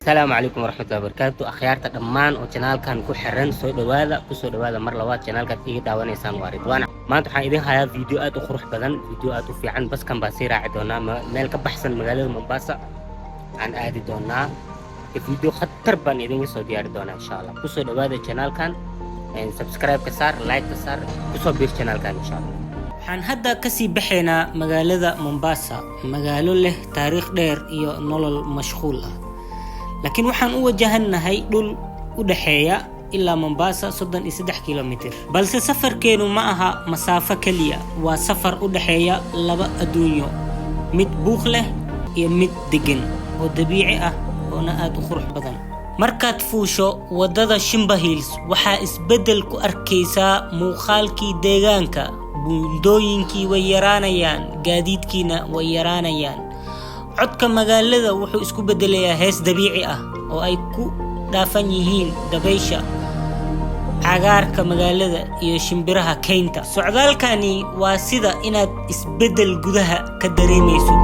Asalaamu calaykum waraxmatullahi wabarakaatu. Akhyaarta dhammaan oo channelkan ku xiran, soo dhawaada, kusoo dhawaada mar labaad. Channelkaad iga daawanaysaan waa Ridwaan. Maanta waxaan idin hayaa video aad u qurux badan, video aad u fiican. Baskan baan sii raaci doonaa, meel ka baxsan magaalada Mombasa aan aadi doonaa. Video khatar baan idinka soo diyaari doonaa, insha Allah. Kusoo dhawaada channelkan, subscribe ka saar, like ka saar, kusoo biir channelkan, insha Allah. Waxaan hadda kasii baxaynaa magaalada Mombasa, magaalo leh taariikh dheer iyo nolol mashquul ah, laakiin waxaan u wajahannahay dhul u dhexeeya ilaa Mombasa 33 kilomitir. Balse safarkeenu ma aha masaafo keliya, waa safar u dhexeeya laba adduunyo, mid buuq leh iyo mid deggan oo dabiici ah oona aad u qurux badan. Markaad fuusho waddada Shimba Hills, waxaa isbeddel ku arkaysaa muuqaalkii deegaanka. Buundooyinkii way yaraanayaan, gaadiidkiina way yaraanayaan. Codka magaalada wuxuu isku beddelayaa hees dabiici ah oo ay ku dhaafan yihiin dabaysha, cagaarka magaalada iyo shimbiraha kaynta. Socdaalkani waa sida inaad isbeddel gudaha ka dareemayso.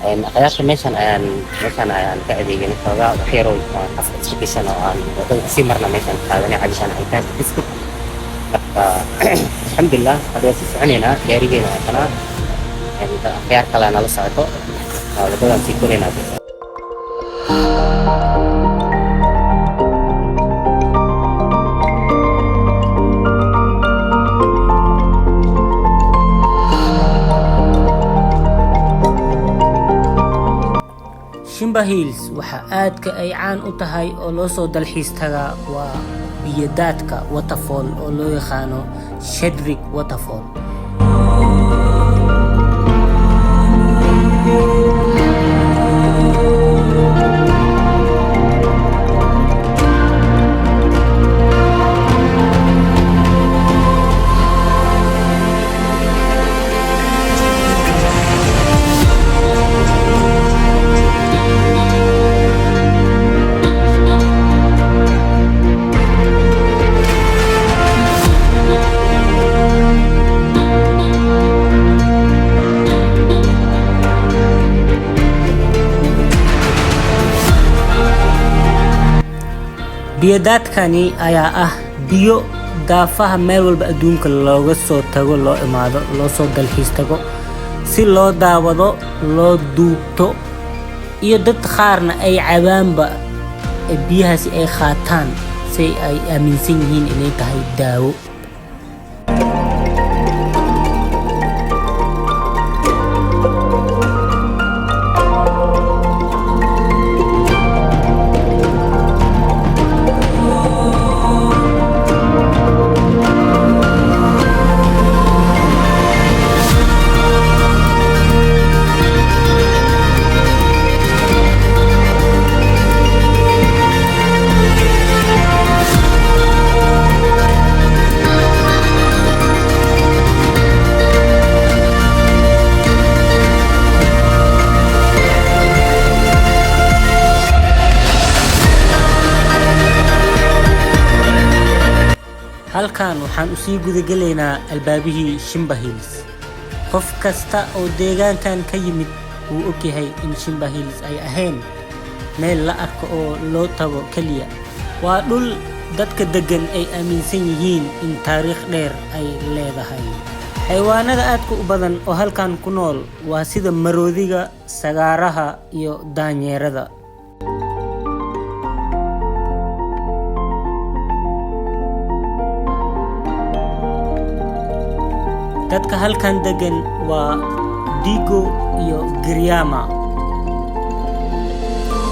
Akhyaarta, meeshan ayaan ka adeeganay xoogaa wax yaroo afka isku gashan oo aan wadada kasii marna. Meeshaan qaadanay cabitaan biscuit. Marka alxamdulilah, hadda waa sii soconaynaa. Gaarigeena waa kanaa, akhyaar kale nala socoto, wadadaan sii koraynaa. Shimba Hills waxa aadka ay caan u tahay oo loo soo dalxiis tagaa waa biyadaadka waterfall oo loo yaqaano Sheldrick Waterfall. Biyadaadkani ayaa ah biyo daafaha meel walba adduunka looga soo tago, loo imaado, loo soo dalxiis tago si loo daawado, loo duubto, iyo dad qaarna ay cabaanba biyahaasi ay qaataan si ay aaminsan yihiin inay tahay daawo. Halkan waxaan usii gudagelaynaa albaabihii Shimba Hills. Qof kasta oo deegaankan ka yimid wuu ogyahay in Shimba Hills ay ahayn meel la arko oo loo tago keliya. Waa dhul dadka deggan ay aaminsan yihiin in taariikh dheer ay leedahay. Xayawaanada aadka u badan oo halkan ku nool waa sida maroodiga, sagaaraha iyo daanyeerada. Dadka halkan degan waa Digo iyo Giriama.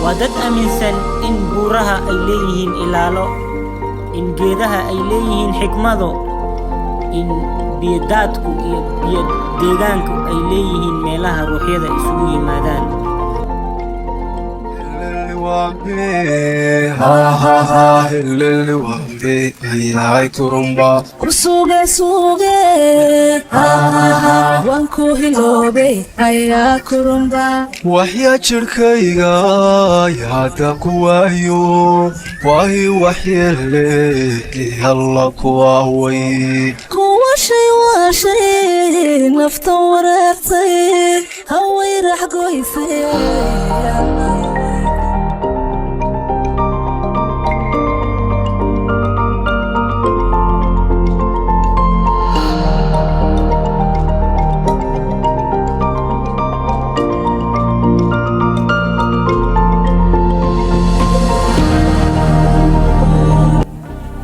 Waa dad aaminsan in buuraha ay leeyihiin ilaalo, in geedaha ay leeyihiin xikmado, in Biyo-daadku iyo biyo deegaanku ay leeyihiin meelaha ruuxyada isugu yimaadaan. Suge suge, waan ku hiloobay, ayaa kurumba. Waxyaa jidhkayga hadda ku waayo, waahi waxyeele halla kuwaaway. Kuwashay waashay, nafta wareertay, haway rax goysay.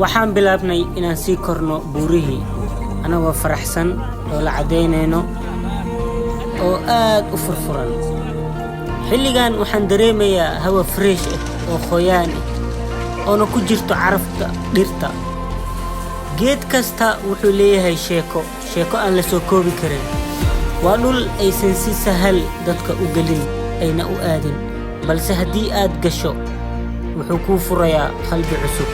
Waxaan bilaabnay inaan sii korno buurihii, anagoo faraxsan oo la caddaynayno oo aad u furfuran. Xilligan waxaan dareemayaa hawa fresh ah oo qoyaan ah, oona ku jirto carafta dhirta. Geed kasta wuxuu leeyahay sheeko, sheeko aan la soo koobi karin. Waa dhul aysan si sahal dadka u gelin ayna u aadin, balse haddii aad gasho, wuxuu kuu furayaa qalbi cusub.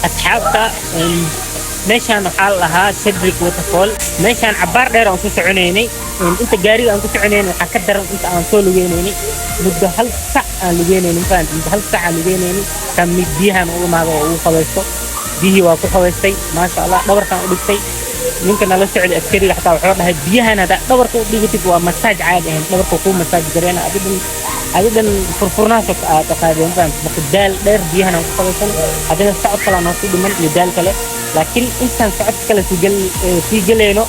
Asxaabta, meeshaan waxaa la dhahaa Sheldrick Waterfall. Meeshaan cabbaar dheer aan ku soconaynay. Inta gaariga aan ku soconaynay waxaa ka daran inta aan soo lugeynaynay. Muddo hal sac aan lugeynaynay, ma fahanti? Muddo hal sac aan lugeynaynay kan mid biyahan u imaado oo ugu qabaysto. Biyihii waa ku qabaystay, maasha Allah. Dhabarkaan u dhigtay. Ninka nala socday, askariga, xataa wuxuu dhahay biyahan haddaa dhabarka u dhigatid waa massage caadi ahayn, dhabarka kuu massage gareena, adi dhan furfurnaasha aad qaadeen, ma fahanti? Marka daal dheer biyahan aan ku qabaysan, haddana socod kale aan sii dhiman iyo daal kale. Laakiin intaan socodka kale sii gelayno,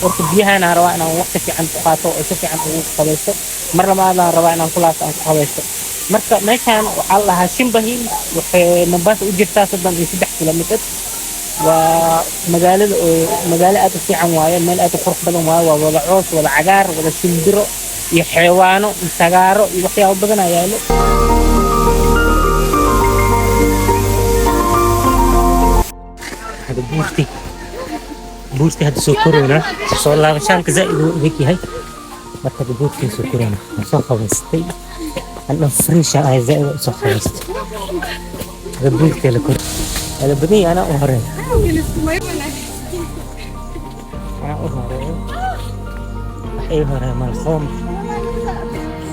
horta biyahan aan rabaa inaan waqti fiican ku qaato oo si fiican ugu qabaysto. Mar labaad aan rabaa inaan ku laabto, aan ku qabaysto. Marka meeshaan waxaa la dhahaa Shimba Hill. Waxay Mombasa u jirtaa 33 kilomitir. Waa magaalada oo magaalo aad u fiican waaye, meel aad u qurux badan waaye. Waa wada coos, wada cagaar, wada shimbiro iyo xeewaano iyo sagaaro iyo waxyaabo badan ayaa yaalo. Hada buurti hadda soo koraynaa. Soo laabashaanka zaa'id uu adag yahay. Marka hadda buurtii soo koraynaa, waan soo qabaystay, aan dhan fresh ahay, zaa'id u soo qabaystay. Hada buurtii la kor hada badan yahay. Anaa u horeeya, anaa u horeeyo. Wax ii horeeya mal, qoom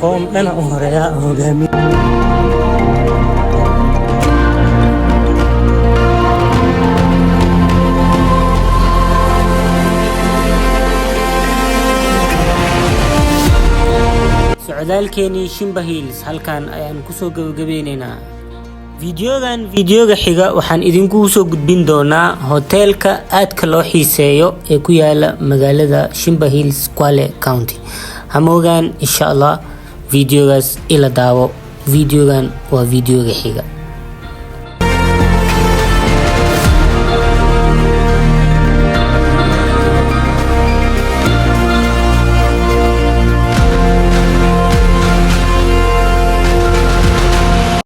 qoom dhana u horeeya hogaamiye. Socdaalkeenii Shimba Hills halkan ayaan kusoo gabagabeyneynaa. Fiidiyogan fiidiyoga xiga waxaan idinku soo gudbin doonaa hoteelka aadka loo xiiseeyo ee ku yaala magaalada Shimba Hills, Kwale County. Hamoogaan, insha Allah, fiidiyogaas ila daawo. Fiidiyogan waa fiidiyoga xiga.